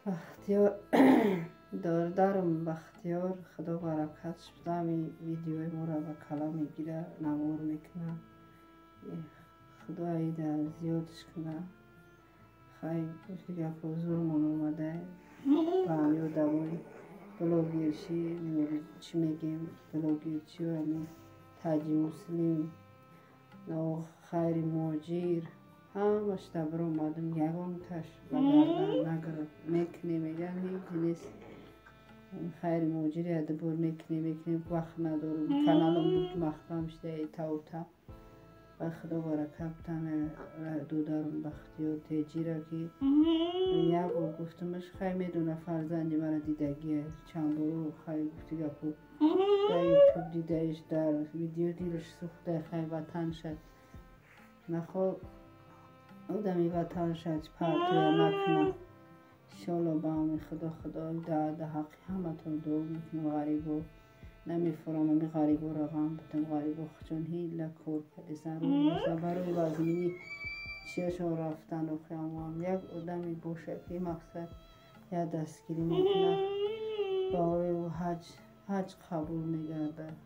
Бахтиёр додарам, Бахтиёр, Худо баракатш буда, ҳами видеои моро ба кала мегира, навор мекуна. Худо аида зиёдш куна. Хай, гуфти гапо, зурмон омада ба ҳами одамои блогерчи, чӣ мегем, блогерчи, ҳами Таҷи Муслим, Хайри Муҳоҷир, ҳамаш дабро омадам, ягонташ ба гардан нагирифт. Мекунем, меган, ҳеҷ нест. Хайри Муҳоҷир ядбор мекунем, мекунем, вақт надорам, каналам буд, маҳкам шуда тавта. Ба Худо баракат бутам додарам Бахтиёр Теҷира, ки як бор гуфтамаш, хай, медона, фарзанди мара дидагия чанд боро. Хай, гуфти гапо, дар Ютуб дидаиш, дар видео дилаш сӯхта. Хай, ватан шад, нахо одами ватан шад, партоя накуна, иншолло. Ба ами Худо, Худо да ҳаққи ҳаматон дуо мекунам. Ғарибо намефурам, ами ғариборо ғам бутам. Ғарибо чун ҳила кор кардесан, барои вазминӣ чияшон рафтан. Охиамам як одаме боша, ки мақсад як дастгирӣ мекунад, баои ҳаҷ, ҳаҷ қабул мегардад.